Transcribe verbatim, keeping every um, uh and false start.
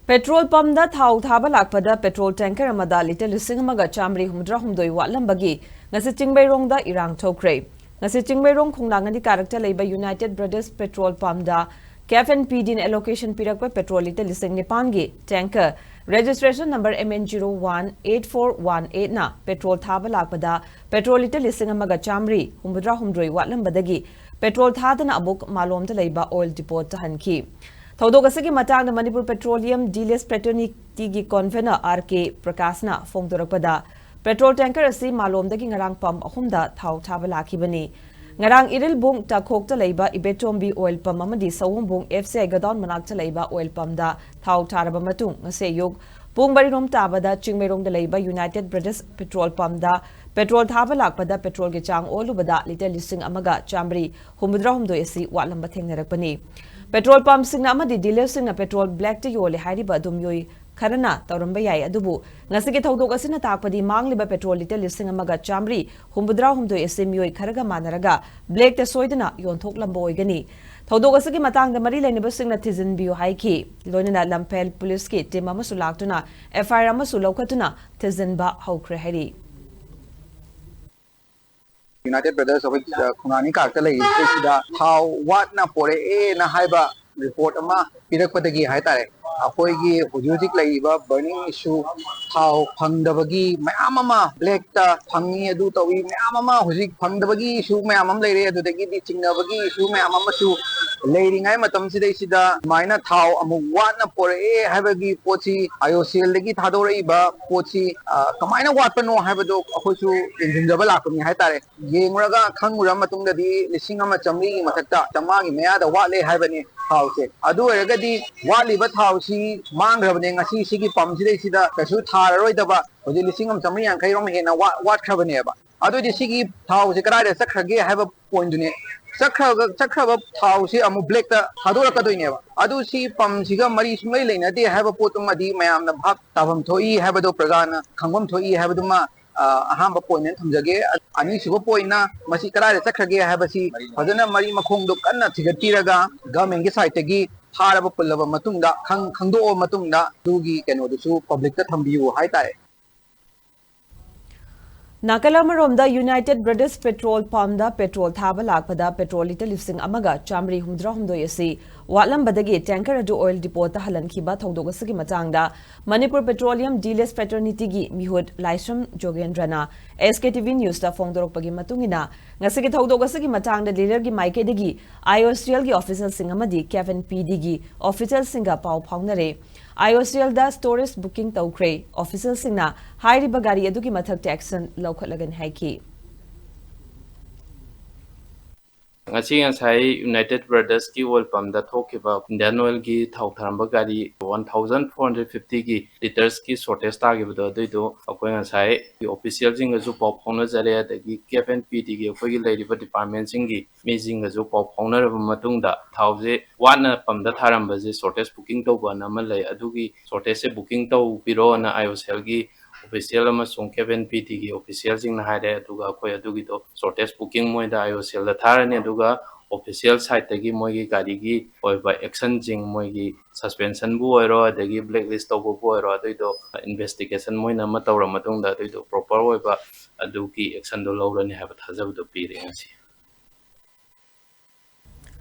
Petrol ꯄꯝꯗ ꯊꯥꯎ ꯊꯥꯕ ꯂꯥꯛꯄꯗ ꯄꯦꯇ꯭ꯔꯣꯜ ꯇꯦꯡꯀꯔ ꯑꯃꯗ ꯂꯤꯇꯔ ꯂꯤꯁꯤꯡ ꯑꯃꯒ ꯆꯥꯃꯔꯤ ꯍꯨꯝꯐꯨꯇꯔꯥꯍꯨꯝꯗꯣꯏ ꯋꯥꯠꯂꯝꯕꯒꯤ ꯉꯁꯤ ꯆꯤꯡꯃꯩꯔꯣꯡꯗ ꯏꯔꯥꯡ ꯊꯣꯛꯈ꯭ꯔꯦ꯫ ꯉꯁꯤ ꯆꯤꯡꯃꯩꯔꯣꯡ ꯈꯣꯡꯅꯥꯡ ꯑꯅꯤ ꯀꯥꯔꯛꯇ ꯂꯩꯕ ꯌꯨꯅꯥꯏꯇꯦꯗ ꯕ꯭ꯔꯗꯔꯁ ꯄꯦꯇ꯭ꯔꯣꯜ ꯄꯝꯗ ꯀꯦꯐ ꯑꯦꯟ ꯄꯤ ꯗꯤꯅ ꯑꯦꯂꯣꯀꯦꯁꯟ ꯄꯤꯔꯛꯄ ꯄꯦꯇ꯭ꯔꯣꯜ ꯂꯤꯇꯔ ꯂꯤꯁꯤꯡ ꯅꯤꯄꯥꯟꯒꯤ tanker registration number M N zero one eight four one eight ꯅ ꯄꯦꯇ꯭ꯔꯣꯜ ꯊꯥꯕ ꯂꯥꯛꯄꯗ ꯄꯦꯇ꯭ꯔꯣꯜ ꯂꯤꯇꯔ ꯂꯤꯁꯤꯡ ꯑꯃꯒ ꯆꯥꯃꯔꯤ ꯍꯨꯝꯐꯨꯇꯔꯥꯍꯨꯝꯗꯣꯏ ꯋꯥꯠꯂꯝꯕꯗꯒꯤ ꯄꯦꯇ꯭ꯔꯣꯜ ꯊꯥꯗꯅ ꯑꯃꯨꯛ ꯃꯥꯂꯣꯝꯗ ꯂꯩꯕ ꯑꯣꯏꯜ ꯗꯤꯄꯣꯠꯇ ꯍꯟꯈꯤ꯫ ꯊꯧꯗꯣꯛ ꯑꯁꯤꯒꯤ ꯃꯇꯥꯡꯗ ꯃꯅꯤꯄꯨꯔ ꯄꯦꯇ꯭ꯔꯣꯂꯤꯌꯝ ꯗꯤꯂꯔꯁ ꯐ꯭ꯔꯦꯇꯔꯅꯤꯇꯤꯒꯤ ꯀꯣꯟꯚꯦꯅꯔ ꯑꯥꯔ ꯀꯦ ꯄ꯭ꯔꯀꯥꯁꯅ ꯐꯣꯡꯗꯣꯔꯛꯄꯗ, ꯄꯦꯇ꯭ꯔꯣꯜ ꯇꯦꯡꯀꯔ ꯑꯁꯤ ꯃꯥꯂꯣꯝꯗꯒꯤ ꯉꯔꯥꯡ ꯄꯝ ꯑꯍꯨꯝꯗ ꯊꯥꯎ ꯊꯥꯕ ꯂꯥꯛꯈꯤꯕꯅꯤ꯫ ꯉꯔꯥꯡ ꯏꯔꯤꯜꯕꯨꯡ ꯇꯥꯈꯣꯛꯇ ꯂꯩꯕ ꯏꯕꯦꯇꯣꯝꯕꯤ ꯑꯣꯏꯜ ꯄꯝ ꯑꯃꯗꯤ ꯁꯑꯣꯝꯕꯨꯡ F C I ꯒꯗꯥꯎꯟ ꯃꯅꯥꯛꯇ ꯂꯩꯕ ꯑꯣꯏꯜ ꯄꯝꯗ ꯊꯥꯎ ꯊꯥꯔꯕ ꯃꯇꯨꯡ, ꯉꯁꯤ ꯑꯌꯨꯛ ꯄꯨꯡ ꯃꯔꯤꯔꯣꯝ ꯇꯥꯕꯗ ꯆꯤꯡꯃꯩꯔꯣꯡꯗ ꯂꯩꯕ ꯌꯨꯅꯥꯏꯇꯦꯗ ꯕ꯭ꯔꯗꯔꯁ ꯄꯦꯇ꯭ꯔꯣꯜ ꯄꯝꯗ ꯄꯦꯇ꯭ꯔꯣꯜ ꯊꯥꯕ ꯂꯥꯛꯄꯗ ꯄꯦꯇ꯭ꯔꯣꯜꯒꯤ ꯆꯥꯡ ꯑꯣꯜꯂꯨꯕꯗ ꯂꯤꯇꯔ ꯂꯤꯁꯤꯡ ꯑꯃꯒ ꯆꯥꯃꯔꯤ ꯍꯨꯝꯐꯨꯇꯔꯥꯍꯨꯝꯗꯣꯏ ꯑꯁꯤ ꯋꯥꯠꯂꯝꯕ ꯊꯦꯡꯅꯔꯛꯄꯅꯤ꯫ ꯄꯦꯇ꯭ꯔꯣꯜ ꯄꯝꯁꯤꯡꯅ ꯑꯃꯗꯤ ꯗꯤꯂꯔꯁꯤꯡꯅ ꯄꯦꯇ꯭ꯔꯣꯜ ꯕ꯭ꯂꯦꯛꯇ ꯌꯣꯜꯂꯦ ꯍꯥꯏꯔꯤꯕ ꯑꯗꯨ ꯃꯤꯑꯣꯏ ꯈꯔꯅ ꯇꯧꯔꯝꯕ ꯌꯥꯏ, ꯑꯗꯨꯕꯨ ꯉꯁꯤꯒꯤ ꯊꯧꯗꯣꯛ ꯑꯁꯤꯅ ꯇꯥꯛꯄꯗꯤ ꯃꯥꯡꯂꯤꯕ ꯄꯦꯇ꯭ꯔꯣꯜ ꯂꯤꯇꯔ ꯂꯤꯁꯤꯡ ꯑꯃꯒ ꯆꯥꯃꯔꯤ ꯍꯨꯝꯐꯨꯇꯔꯥꯍꯨꯝꯗꯣꯏ ꯑꯁꯤ ꯃꯤꯑꯣꯏ ꯈꯔꯒ ꯃꯥꯟꯅꯔꯒ ꯕ꯭ꯂꯦꯛꯇ ꯁꯣꯏꯗꯅ ꯌꯣꯟꯊꯣꯛꯂꯝꯕ ꯑꯣꯏꯒꯅꯤ꯫ ꯊꯧꯗꯣꯛ ꯑꯁꯤꯒꯤ ꯃꯇꯥꯡꯗ ꯃꯔꯤ ꯂꯩꯅꯕꯁꯤꯡꯅ ꯊꯤꯖꯤꯟꯕꯤꯌꯨ ꯍꯥꯏꯈꯤ꯫ ꯂꯣꯏꯅꯅ ꯂꯝꯐꯦꯜ ꯄꯨꯂꯤꯁꯀꯤ ꯇꯤꯝ ꯑꯃꯁꯨ ꯂꯥꯛꯇꯨꯅ F I R ꯑꯃꯁꯨ ꯂꯧꯈꯠꯇꯨꯅ ꯊꯤꯖꯤꯟꯕ ꯍꯧꯈ꯭ꯔꯦ ꯍꯥꯏꯔꯤ꯫ ꯌꯨꯅꯥꯏꯇꯦꯗ ꯕ꯭ꯔꯗꯔꯁ ꯑꯩꯈꯣꯏ, ꯑ, ꯈꯣꯡꯅꯥꯡ ꯑꯅꯤ ꯀꯥꯔꯛꯇ ꯂꯩꯔꯤꯕꯁꯤꯗ ꯊꯥꯎ ꯋꯥꯠꯅ ꯄꯣꯔꯛꯑꯦꯅ ꯍꯥꯏꯕ ꯔꯤꯄꯣꯔꯠ ꯑꯃ ꯄꯤꯔꯛꯄꯗꯒꯤ ꯍꯥꯏꯇꯥꯔꯦ, ꯑꯩꯈꯣꯏꯒꯤ ꯍꯧꯖꯤꯛ ꯍꯧꯖꯤꯛ ꯂꯩꯔꯤꯕ ꯕꯔꯅꯤꯡ ꯏꯁꯨ, ꯊꯥꯎ ꯐꯪꯗꯕꯒꯤ ꯃꯌꯥꯝ ꯑꯃ, ꯕ꯭ꯂꯦꯛꯇ ꯐꯪꯉꯤ, ꯑꯗꯨ ꯇꯧꯏ, ꯃꯌꯥꯝ ꯑꯃ ꯍꯧꯖꯤꯛ ꯐꯪꯗꯕꯒꯤ ꯏꯁꯨ ꯃꯌꯥꯝ ꯑꯃ ꯂꯩꯔꯦ꯫ ꯑꯗꯨꯗꯒꯤꯗꯤ ꯆꯤꯡꯅꯕꯒꯤ ꯏꯁꯨ ꯃꯌꯥꯝ ꯑꯃꯁꯨ ꯂꯩꯔꯤꯉꯩ ꯃꯇꯝꯁꯤꯗꯩꯁꯤꯗ ꯑꯗꯨꯃꯥꯏꯅ ꯊꯥꯎ ꯑꯃꯨꯛ ꯋꯥꯠꯅ ꯄꯣꯔꯛꯑꯦ ꯍꯥꯏꯕꯒꯤ ꯄꯣꯠꯁꯤ, ꯑꯥꯏ ꯑꯣ ꯁꯤ ꯑꯦꯜꯗꯒꯤ ꯊꯥꯗꯣꯔꯛꯏꯕ ꯄꯣꯠꯁꯤ, ꯑ, ꯀꯃꯥꯏꯅ ꯋꯥꯠꯄꯅꯣ ꯍꯥꯏꯕꯗꯣ ꯑꯩꯈꯣꯏꯁꯨ ꯌꯦꯡꯁꯤꯟꯖꯕ ꯂꯥꯛꯄꯅꯤ ꯍꯥꯏꯇꯥꯔꯦ꯫ ꯌꯦꯡꯂꯨꯔꯒ ꯈꯪꯂꯨꯔ ꯃꯇꯨꯡꯗꯗꯤ ꯂꯤꯁꯤꯡ ꯑꯃ ꯆꯥꯃꯔꯤꯒꯤ ꯃꯊꯛꯇ, ꯆꯥꯝꯃꯉꯥꯒꯤ ꯃꯌꯥꯗ ꯋꯥꯠꯂꯦ ꯍꯥꯏꯕꯅꯤ ꯊꯥꯎꯁꯦ꯫ ꯑꯗꯨ ꯑꯣꯏꯔꯒꯗꯤ ꯋꯥꯠꯂꯤꯕ ꯊꯥꯎꯁꯤ ꯃꯥꯡꯈ꯭ꯔꯕꯅꯦ꯫ ꯉꯁꯤ ꯁꯤꯒꯤ ꯄꯝꯁꯤꯗꯩꯁꯤꯗ ꯀꯩꯁꯨ ꯊꯥꯔꯔꯣꯏꯗꯕ ꯍꯧꯖꯤꯛ ꯂꯤꯁꯤꯡ ꯑꯃ ꯆꯥꯃꯔꯤ ꯌꯥꯡꯈꯩꯔꯣꯝ ꯍꯦꯟꯅ ꯋꯥ-, ꯋꯥꯠꯈ꯭ꯔꯕꯅꯦꯕ꯫ ꯑꯗꯨꯗꯤ ꯁꯤꯒꯤ ꯊꯥꯎꯁꯦ ꯀꯗꯥꯏꯗ ꯆꯠꯈ꯭ꯔꯒꯦ ꯍꯥꯏꯕ ꯄꯣꯏꯟꯗꯨꯅꯦ꯫ ꯆꯠꯈ꯭ꯔꯒ, ꯆꯠꯈ꯭ꯔꯕ ꯊꯥꯎꯁꯤ ꯑꯃꯨꯛ ꯕ꯭ꯂꯦꯛꯇ ꯊꯥꯗꯣꯔꯛꯀꯗꯣꯏꯅꯦꯕ꯫ ꯑꯗꯨ ꯁꯤ ꯄꯝꯁꯤꯒ ꯃꯔꯤ ꯁꯨꯡꯂꯩ ꯂꯩꯅꯗꯦ ꯍꯥꯏꯕ ꯄꯣꯠꯇꯨꯃꯗꯤ ꯃꯌꯥꯝꯅ ꯚꯥꯞ ꯇꯥꯐꯝ ꯊꯣꯛꯏ ꯍꯥꯏꯕꯗꯣ, ꯄ꯭ꯔꯖꯥꯅ ꯈꯪꯐꯝ ꯊꯣꯛꯏ ꯍꯥꯏꯕꯗꯨꯃ, ꯑ, ꯑꯍꯥꯟꯕ ꯄꯣꯏꯟ ꯑꯣꯏꯅ ꯊꯝꯖꯒꯦ꯫ ꯑꯅꯤꯁꯨꯕ ꯄꯣꯏꯟꯅ ꯃꯁꯤ ꯀꯗꯥꯏꯗ ꯆꯠꯈ꯭ꯔꯒꯦ ꯍꯥꯏꯕꯁꯤ ꯐꯖꯅ ꯃꯔꯤ ꯃꯈꯣꯡꯗꯣ ꯀꯟꯅ ꯊꯤꯒꯠꯄꯤꯔꯒ ꯒꯚꯔꯟꯃꯦꯟꯒꯤ ꯁꯥꯏꯠꯇꯒꯤ ꯊꯥꯔꯕ ꯄꯨꯜꯂꯕ ꯃꯇꯨꯡꯗ, ꯈꯪ-, ꯈꯪꯗꯣꯛꯑꯕ ꯃꯇꯨꯡꯗ ꯑꯗꯨꯒꯤ ꯀꯩꯅꯣꯗꯨꯁꯨ ꯄꯕ꯭ꯂꯤꯛꯇ ꯊꯝꯕꯤꯌꯨ ꯍꯥꯏꯇꯥꯔꯦ꯫ ꯅꯥꯀꯜ ꯑꯃꯔꯣꯝꯗ ꯌꯨꯅꯥꯏꯇꯦꯗ ꯕ꯭ꯔꯗꯔꯁ ꯄꯦꯇ꯭ꯔꯣꯜ ꯄꯝꯗ ꯄꯦꯇ꯭ꯔꯣꯜ ꯊꯥꯕ ꯂꯥꯛꯄꯗ ꯄꯦꯇ꯭ꯔꯣꯜ ꯂꯤꯇꯔ ꯂꯤꯁꯤꯡ ꯑꯃꯒ ꯆꯥꯃꯔꯤ ꯍꯨꯝꯐꯨꯇꯔꯥ ꯍꯨꯝꯗꯣꯏ ꯑꯁꯤ ꯋꯥꯠꯂꯝꯕꯗꯒꯤ ꯇꯦꯡꯀꯔ ꯑꯗꯨ ꯑꯣꯏꯜ ꯗꯤꯄꯣꯠꯇ ꯍꯜꯍꯟꯈꯤꯕ ꯊꯧꯗꯣꯛ ꯑꯁꯤꯒꯤ ꯃꯇꯥꯡꯗ ꯃꯅꯤꯄꯨꯔ ꯄꯦꯇ꯭ꯔꯣꯂꯤꯌꯝ ꯗꯤꯂꯔꯁ ꯐ꯭ꯔꯦꯇꯔꯅꯤꯇꯤꯒꯤ ꯃꯤꯍꯨꯠ ꯂꯥꯏꯁ꯭ꯔꯝ ꯖꯣꯒꯦꯟꯗ꯭ꯔꯅ ꯑꯦꯁ ꯀꯦ ꯇꯤ ꯚꯤ ꯅ꯭ꯌꯨꯁꯇ ꯐꯣꯡꯗꯣꯔꯛꯄꯒꯤ ꯃꯇꯨꯡ ꯏꯟꯅ, ꯉꯁꯤꯒꯤ ꯊꯧꯗꯣꯛ ꯑꯁꯤꯒꯤ ꯃꯇꯥꯡꯗ ꯗꯤꯂꯔꯒꯤ ꯃꯥꯏꯀꯩꯗꯒꯤ ꯑꯥꯏ ꯑꯣ ꯁꯤ ꯑꯦꯜꯒꯤ ꯑꯣꯐꯤꯁꯤꯌꯦꯜꯁꯤꯡ ꯑꯃꯗꯤ ꯀꯦꯞ ꯑꯦꯟ ꯄꯤ ꯗꯤꯒꯤ ꯑꯣꯐꯤꯁꯤꯌꯦꯜꯁꯤꯡꯒ ꯄꯥꯎ ꯐꯥꯎꯅꯔꯦ꯫ ꯑꯥꯏ ꯑꯣ ꯁꯤ ꯑꯦꯜꯗ ꯁ꯭ꯇꯣꯔꯦꯖ ꯕꯨꯀꯤꯡ ꯇꯧꯈ꯭ꯔꯦ꯫ ꯑꯣꯐꯤꯁꯤꯌꯦꯜꯁꯤꯡꯅ ꯍꯥꯏꯔꯤꯕ ꯒꯥꯔꯤ ꯑꯗꯨꯒꯤ ꯃꯊꯛꯇ ꯑꯦꯛꯁꯟ ꯂꯧꯈꯠꯂꯒꯅꯤ ꯍꯥꯏꯈꯤ꯫ ꯉꯁꯤ ꯉꯁꯥꯏ ꯌꯨꯅꯥꯏꯇꯦꯗ ꯕ꯭ꯔꯗꯔꯁꯀꯤ ꯑꯣꯏꯜ ꯄꯝꯗ ꯊꯣꯛꯈꯤꯕ ꯏꯟꯗꯤꯌꯥꯟ ꯑꯣꯏꯜꯒꯤ ꯊꯥꯎ ꯊꯥꯔꯝꯕ ꯒꯥꯔꯤ ꯋꯥꯟ ꯊꯥꯎꯖꯟ ꯐꯣꯔ ꯍꯟꯗ꯭ꯔꯦꯗ ꯐꯤꯐꯇꯤꯒꯤ ꯂꯤꯇꯔꯁꯀꯤ ꯁꯣꯔꯇꯦꯖ ꯇꯥꯈꯤꯕꯗꯣ, ꯑꯗꯨꯏꯗꯣ ꯑꯩꯈꯣꯏ ꯉꯁꯥꯏ ꯑꯣꯐꯤꯁꯤꯌꯦꯜꯁꯤꯡꯒꯁꯨ ꯄꯥꯎ ꯐꯥꯎꯅꯖꯔꯦ, ꯑꯗꯒꯤ ꯀꯦꯞ ꯑꯦꯟ ꯄꯤ ꯗꯤꯒꯤ ꯑꯩꯈꯣꯏꯒꯤ ꯂꯩꯔꯤꯕ ꯗꯤꯄꯥꯔꯠꯃꯦꯟꯁꯤꯡꯒꯤ ꯃꯤꯁꯤꯡꯒꯁꯨ ꯄꯥꯎ ꯐꯥꯎꯅꯔꯕ ꯃꯇꯨꯡꯗ, ꯊꯥꯎꯁꯦ ꯋꯥꯠꯅ ꯄꯝꯗ ꯊꯥꯔꯝꯕꯁꯦ ꯁꯣꯔꯇꯦꯖ ꯕꯨꯀꯤꯡ ꯇꯧꯕꯅ ꯑꯃ ꯂꯩ, ꯑꯗꯨꯒꯤ ꯁꯣꯔꯇꯦꯖꯁꯦ ꯕꯨꯀꯤꯡ ꯇꯧꯕꯤꯔꯣꯅ ꯑꯥꯏ ꯑꯣ ꯁꯤ ꯑꯦꯜꯒꯤ ꯑꯣꯐꯤꯁꯤꯌꯦꯜ ꯑꯃꯁꯨꯡ ꯀꯦꯞ ꯑꯦꯟ ꯄꯤ ꯗꯤꯒꯤ ꯑꯣꯐꯤꯁꯤꯌꯦꯜꯁꯤꯡꯅ ꯍꯥꯏꯔꯦ꯫ ꯑꯗꯨꯒ ꯑꯩꯈꯣꯏ ꯑꯗꯨꯒꯤꯗꯣ ꯁꯣꯔꯇꯦꯖ ꯕꯨꯀꯤꯡ ꯃꯣꯏꯗ ꯑꯥꯏ ꯑꯣ ꯁꯤ ꯑꯦꯜꯗ ꯊꯥꯔꯅꯤ, ꯑꯗꯨꯒ ꯑꯣꯐꯤꯁꯤꯌꯦꯜ ꯁꯥꯏꯠꯇꯒꯤ ꯃꯣꯏꯒꯤ ꯒꯥꯔꯤꯒꯤ ꯑꯣꯏꯕ ꯑꯦꯛꯁꯟꯁꯤꯡ, ꯃꯣꯏꯒꯤ ꯁꯁꯄꯦꯟꯁꯟꯕꯨ ꯑꯣꯏꯔꯣ, ꯑꯗꯒꯤ ꯕ꯭ꯂꯦꯛ ꯂꯤꯁ ꯇꯧꯕꯕꯨ ꯑꯣꯏꯔꯣ, ꯑꯗꯨꯏꯗꯣ ꯏꯟꯚꯦꯁꯇꯤꯒꯦꯁꯟ ꯃꯣꯏꯅ ꯑꯃ ꯇꯧꯔ ꯃꯇꯨꯡꯗ ꯑꯗꯨꯏꯗꯣ ꯄ꯭ꯔꯣꯄꯔ ꯑꯣꯏꯕ ꯑꯗꯨꯒꯤ ꯑꯦꯛꯁꯟꯗꯣ ꯂꯧꯔꯅꯤ ꯍꯥꯏꯕ ꯊꯥꯖꯕꯗꯣ ꯄꯤꯔꯦ ꯉꯁꯤ꯫